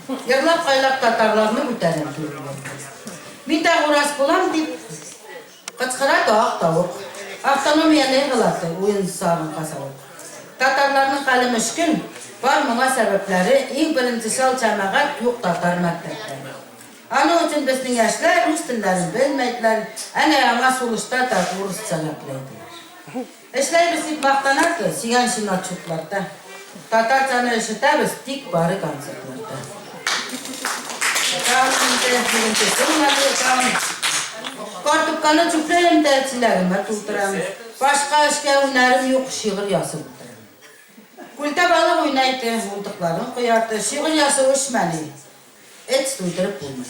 Йырлап кайлап татарларны күтәрәм түгел. Мин дә урас булам дип кычкыра ак тавык. Автономия ни кыласы, уен сарынка савык. Татарларның хәле мөшкел, бар моңа сәбәпләре, иң беренче чал җәмәгать, юк татар мәктәпләре. Аның өчен безнең яшьләр рус телләрен белмәйдләр, әнә яңа сулышта да урысча гәпләйделәр. Эшләйбез дип мактанасы, сөйгәнче отчетларда. Татарчаны ишетәбез тик бары концертларда. Тагын инде бүгенге булмады, тагын картупканы чүпләйм дә чиләгемә тутырам. Башка эшкә һөнәрем юк, шигырь язып утырам. Күлдә балык уйнайды, мылтыкларын коярды, шигырь язу эшмени? Эт туйдырып булмый.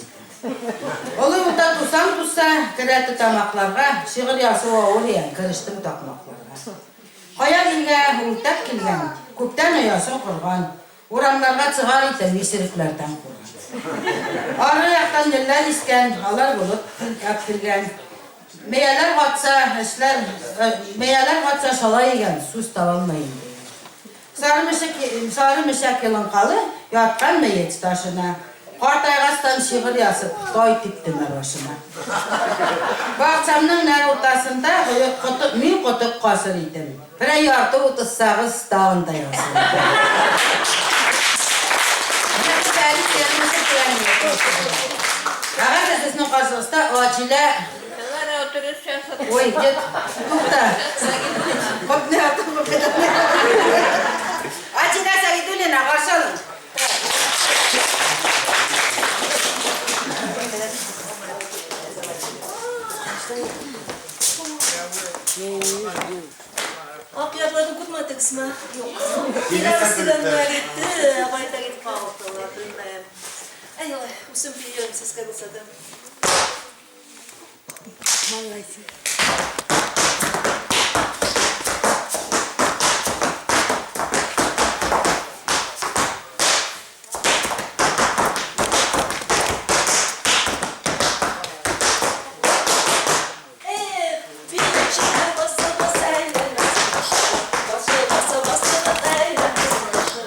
Олы юлда тусаң туса, керәте тамакларга, шигырь язу авыр иян, керештем такмакларга. Каян илгә үртәп килгән, күптән оясын корган, урамнарга чыгар итем, исерекләрдән курган. Ары яктан еллар искән, алар болыт әп килгән. Мәяләр катса, эшләр, мәяләр катса, шалай игән, сүз табалмый инде. Сары мешек, сары мешәк елынкалы Яткан мәет ташына. Картайгачтан шигырь язып, Тай типтеме башыма. Бакчамның нәкъ уртасында Котык, мин котык касыр идем. Берәр ярты утызсагыз, тагын да ясыр идем. Менә бу Фәрит Ярмәков белән Ә хәзер сезнең каршыгызда Ачилә Ой, нет, тукта. Күпне артык булып китә. Атина Сәгыйдуллина, каршы алың. Ак ярларны күрмәдегезме? Юк. Киләбез дигәннәр иде, кайда китеп калдылар, белмәм. Әй, алай, үзем бием, сезгә күрсәтәм. Молодец. Эх, бию баса-баса әйләнәсең башы, башы баса-баса әйләнәсең башы.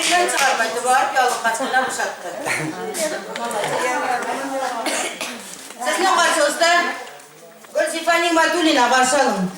Ирен чыгармайды, барып ялыккач кына бушатты. Сезнең каршыгызда Гөлзифа Нигъмәтуллина, каршы алың.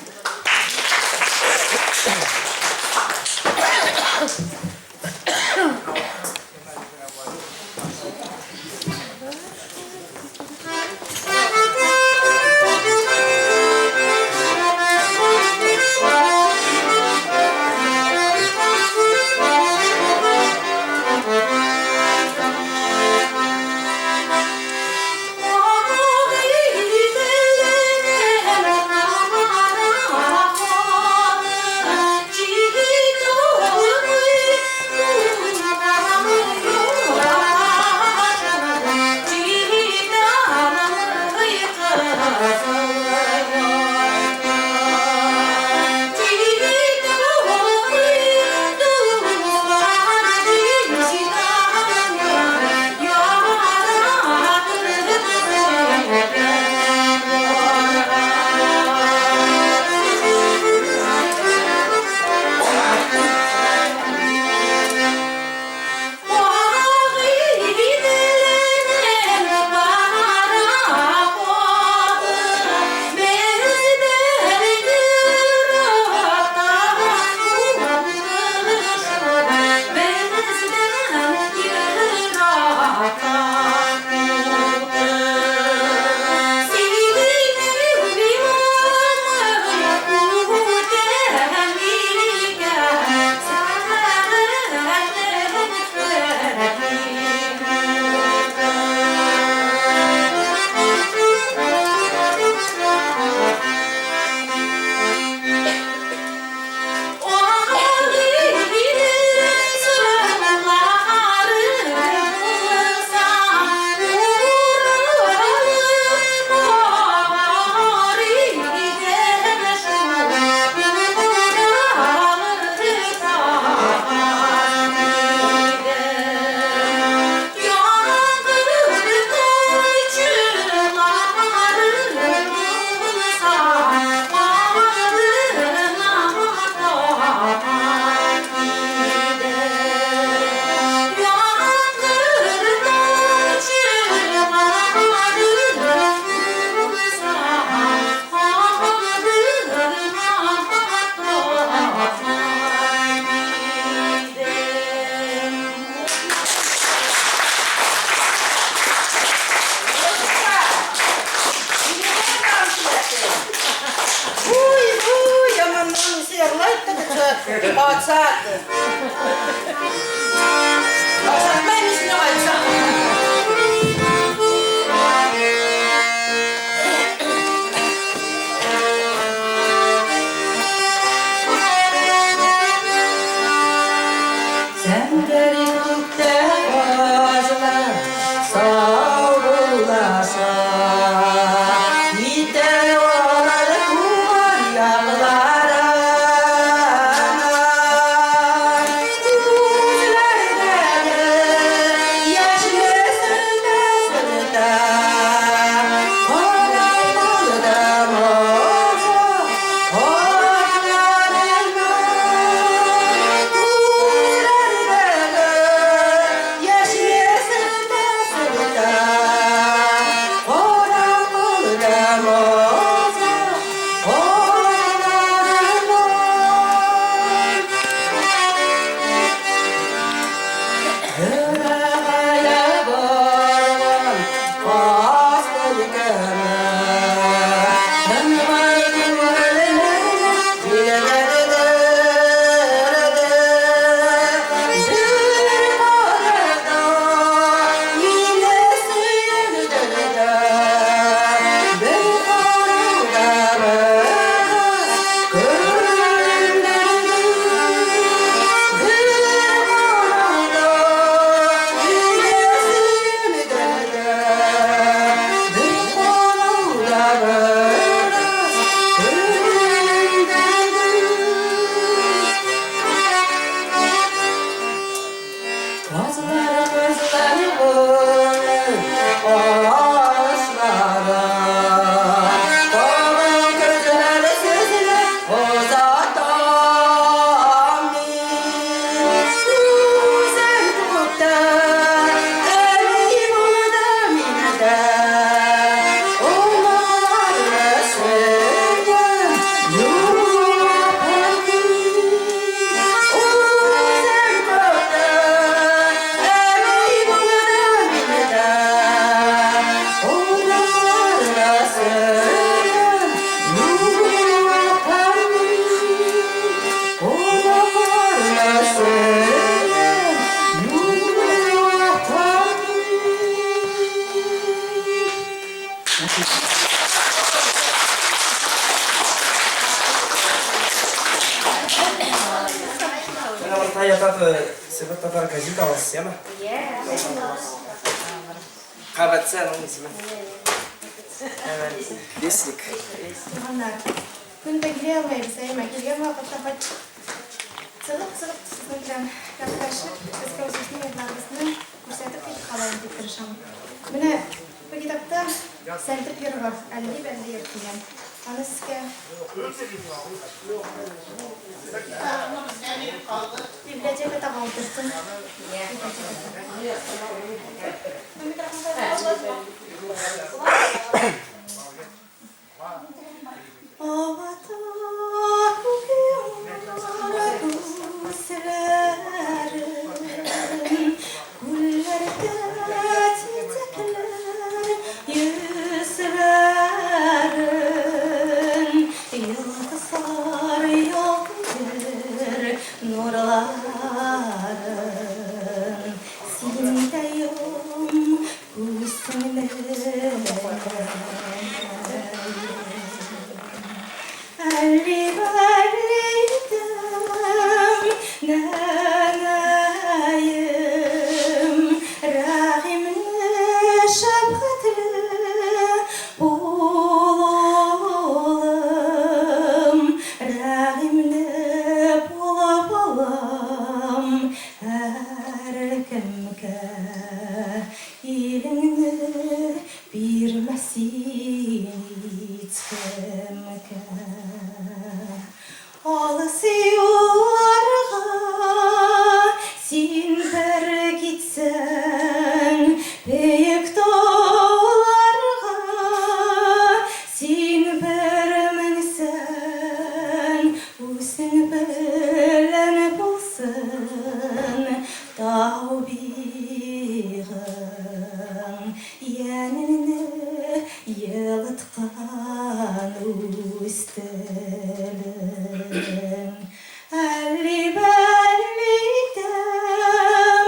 Менә монда ятады Себер татар газеталары сема. Кабатса аның исеме. Вестник. Туганнар, көн дә килә алмыйбыз, әмма килгән вакытта хоть чыгып-чыгып сезнең белән гәпләшеп, сезгә үзебезнең язмабызны күрсәтеп китеп калайым дип тырышам. Менә бу китапта Сәлтеп йыр бар, Әлли-бәлли йыр дигән. Аны сезгә библиотекада калдырдым. Библиотекада. Бу микрофонга Авата күге күзләрем, Күлләрдә чәчәкләр йөзләрен, Йолдызлар ялтыр нурларын. Син дә йом күзеңне. Әлли-бәлли итәм, нәнәем, Рәхимле, шәфкатьле бул, улым, Рәхимле бул, балам, һәркемгә. Илеңне бирмә син һичкемгә. Алыс юлларга син бер китсәң, Биек тауларга син бер менсәң, Үзең белән булсын тау биегең, Йәнеңне елыткан үз телең. Әлли-бәлли итәм,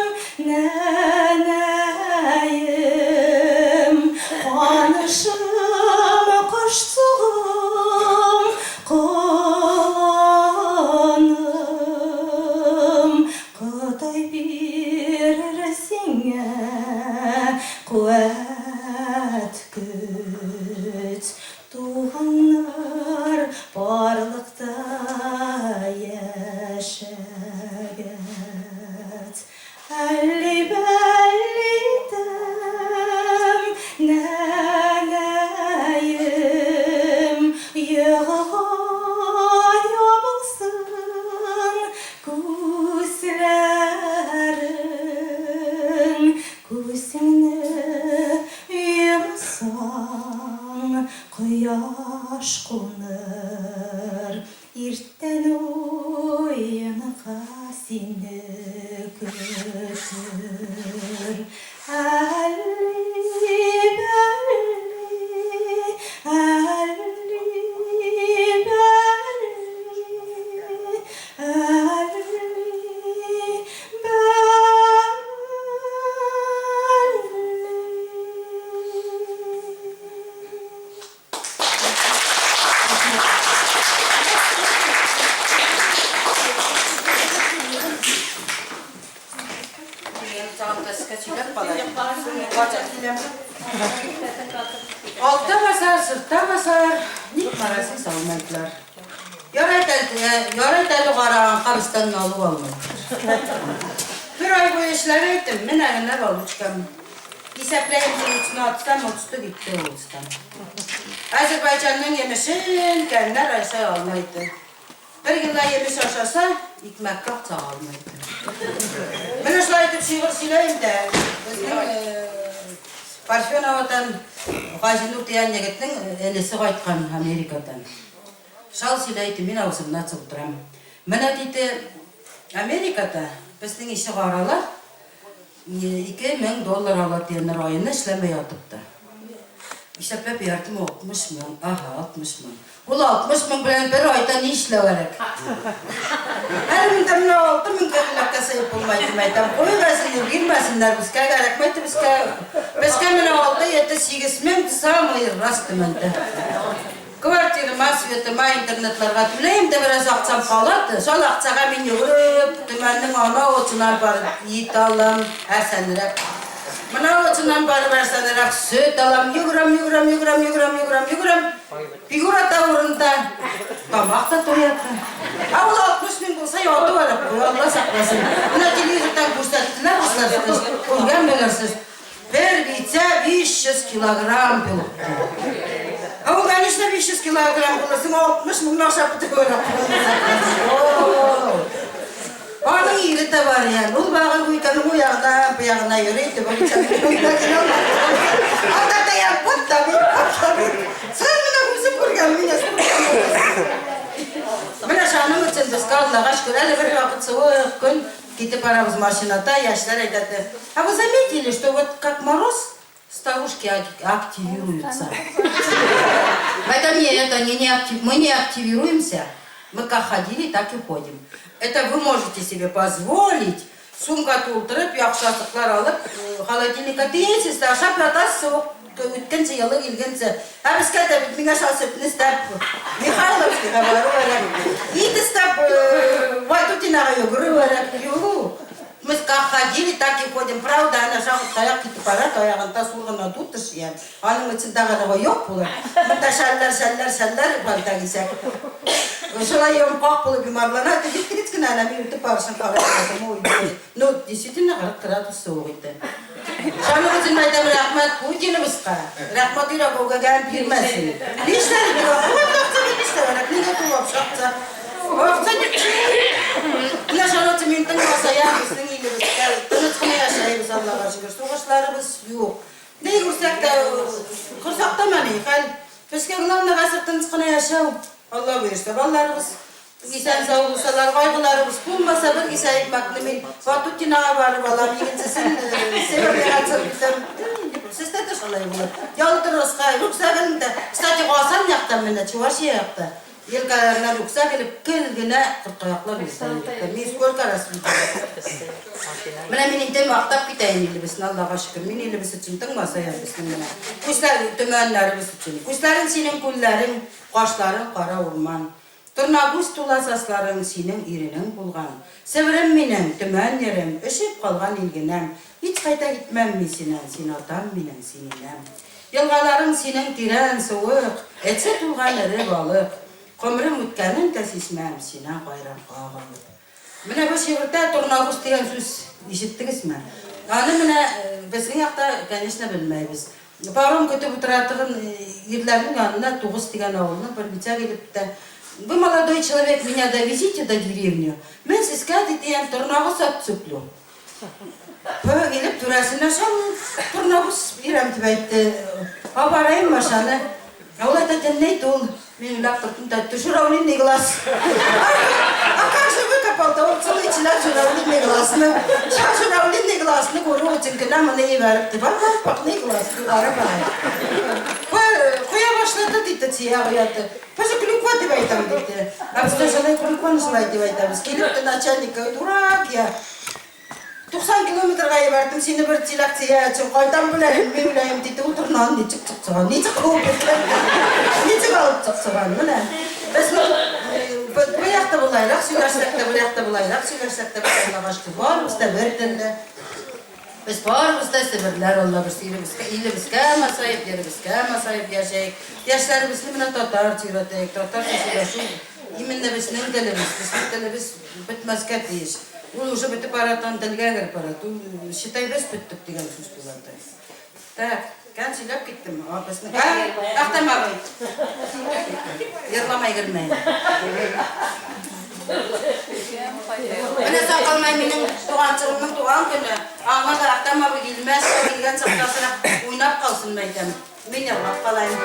нәнәем, Канышым, кошчыгым, колыным, Ходай бирер сиңа куәт, көч, Туганнар барлыкта яшәгәч. Әлли-бәлли итәм, нәнәем, Йогыга ябылсын күзләрең, Күзеңне йомсаң, кояш куныр. Иртән уенга сине көтер. Әлли-бәлли, әлли-бәлли, әлли-бәлли. Алта басар, сыртта басар, ник карасын салмадылар. Ярай ярай әле караган кабыстанны алып алмый. Бер ай буе эшләп әйттем, менә генә получкам. Исәпләем дип учны атсам, очты китте ул учтан. Азербайҗанның емешен кәннәр ашай алмайды. Бер генә емеш ашаса, икмәккә акча калмайды. Менә шулай итеп шигырь сөйләем дә, безнең Парфеновадан Газинур дигән егетнең энесе кайткан Америкадан. Шал сөйләй ди, мин авызымны ачып утырам. Менә, диде, Америкада безнең ише каралар 2000 доллар ала дигәннәр аена эшләмәй ятып та. Исәпләп ярдым, 60 мең. Аһа, 60 мең. Ул 60 мең белән бер айда ни эшләү кирәк? Әле монда менә 6 Алты меңгә кунакка сыеп булмай дип әйтәм. Куйгасыны бирмәсеннәр безгә, кәрәкмәй безгә. Безгә менә алты, ете, сигез мең самый раз төмәндә. Квартирама, светыма, интернетларга түләем дә бераз акчам кала. Шул акчага мин йөгереп, Төмәннең ана очына барып ит алам, әрсәнрәк. Мына очыннан барып әрсәнрәк сөт алам, йөгерәм, йөгерәм, йөгерәм, йөгерәм, йөгерәм, йөгерәм. Фигура та урында, тамак та туята. Ә ул 60 мең булса, ятып алып куя, Алла сакласын. Менә телевизордан күрсәттеләр, дуслар, күргән белерсез. Бер битә 500 килограмм булып. Ә ул конечно 500 килограмм булырсың, 60 меңне ашап бетереп алып. Аның ире дә бар икән. Ул багы гуйканың у ягына, бу ягына йөри, Анда да я вот та бит, вот та бит. Син менә үзең күргән, мине Менә шуның өчен безгә Аллага шөкер, әле бер вакыт суык көн китеп барабыз машинада, яшьләр әйтәде. А вы заметили, что вот как мороз, старушки активируются? Это нет, они не актив... мы не активируемся. Мы как ходили, так и ходим. Это вы можете себе позволить сумка тутырып, яхшы азыклар алып, холодильникка төясез дә ашап ятасыз суык үткәнче, елы килгәнче. Ә безгә дә бит миңа шул сөтне эстәп Михайловскийга бару кирәк. Ит эстәп Ватутинага йөгерү кирәк. Юк. Мы как ходили, так и ходим. Правда, ана шагыт таяк китеп бара, таягында сул гына тутыш иян. Аның эчендә гына юк булыр. Монда шәлләр, шәлләр, шәлләр бар кисәк. Шулай йомгак булып йомарлана, тигез кенә әнә мин үтеп барышын карап тордым. Ну, действительно, 40 градус суык иде. Шуның өчен әйтәм, рәхмәт Путиныбызга. Рәхмәт йөрәгегә бирмәсен. Нишләр иде? Ул акча нишләр? Нигә тулап акча? Акча Менә шуның өчен мин тыңласа, безнең илебездә тыныч кына яшәйбез, Аллага шөкер. Сугышларыбыз юк. Ни күрсәк тә, корсакта мәни хәл. Безгә главное хәзер тыныч кына яшәү. Алла боерса, балаларыбыз исән-сау булсалар, кайгыларыбыз булмаса, бер кисә икмәкне мин Ватутинага барып алам, икенчесен Северныйга төшереп китәм. Сездә дә шулай булыр. Ялтырыска, рюкзагын да. Кстати, Казан яктан менә, Чувашия якта. Елкаларына рюкзак элеп, кел генә кырткаяклар йөртә. Мин сколько раз видела. Менә мин инде мактап китәем илебезне, Аллага шөкер. Мин илебез өчен тыңмаса, безнең менә. Күзләр, төмәннәребез өчен. Күзләрең синең күлләрең, кашларың кара урман. Торнагүз тула сасларың синең иренең булган. Себерем минем, Төмән ерем, өшеп калган илгенәм. Һич кайта китмәм мин синнән, син атам минем, син инәм. Елгаларың синең тирән, суык, эче тулган эре балык. Гомрем үткәнен дә сизмәм, синнән кайранга калып. Менә бу шигырьдә торнагүз дигән сүз ишеттегезме? Аны менә безнең якта, конечно, белмәйбез. Паром көтеп утыра торган ирләрнең янына Тугыз дигән авылның бер бичә килеп тә, Вы, молодой человек, меня довезите до деревню, мин сезгә, ди, дигән, торнагүз отцеплю. Бу килеп түрәсенә шул торнагүз бирәм дип әйтте. Апарайым машаны. Ә ул әйтә, теннәйт ул. Мин уйлап тордым да, журавлиный глаз. А как же выкопал-то ул целый челәк журавлиный глазны. Шул журавлиный глазны күрү өчен генә моны ебәреп дип, ап-ак глаз, югары барай. Коя башлады диде, чия ояты. Тоже клюква дип әйтәм диде. Ә без шулай клюкваны шулай дип әйтәбез. Килеп тә начальник, дурак я. 90 километрга ебәрдем сине бер чиләк чия өчен, кайдан беләем, мин беләем, диде. Ул торнаны ничек чыксыган, ничек куып беткән, ничек алып чыксыган. Менә безнең бу якта болайрак сөйләшсәк тә, бу якта болайрак сөйләшсәк тә, без Аллага шөкер, барыбыз да бер телле. Без барыбыз да себерләр, Алла бирсә, илебезгә, илебезгә масаеп, еребезгә масаеп яшәйек. Яшьләребезне менә татарча өйрәтәйек, татарча сөйләшү именно безнең телебез, безнең телебез бетмәскә тиеш. Ул уже бетеп бара торган телгә кереп бара. Ул, считай, без беттек дигән сүз була. Так, кән сөйләп киттем. А, безнең. А, Әхтәм абый. Йырламай кермәй. Менә сакалмай минем туганчыгымның туган көне. Аңа да Әхтәм абый килмәс, килгән чакта сорап уйнап калсын мәйтәм. Мин йырлап калайым.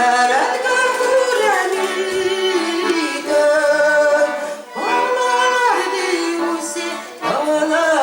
Бәрәңге күрәм идем. Балалар диюсе, балалар.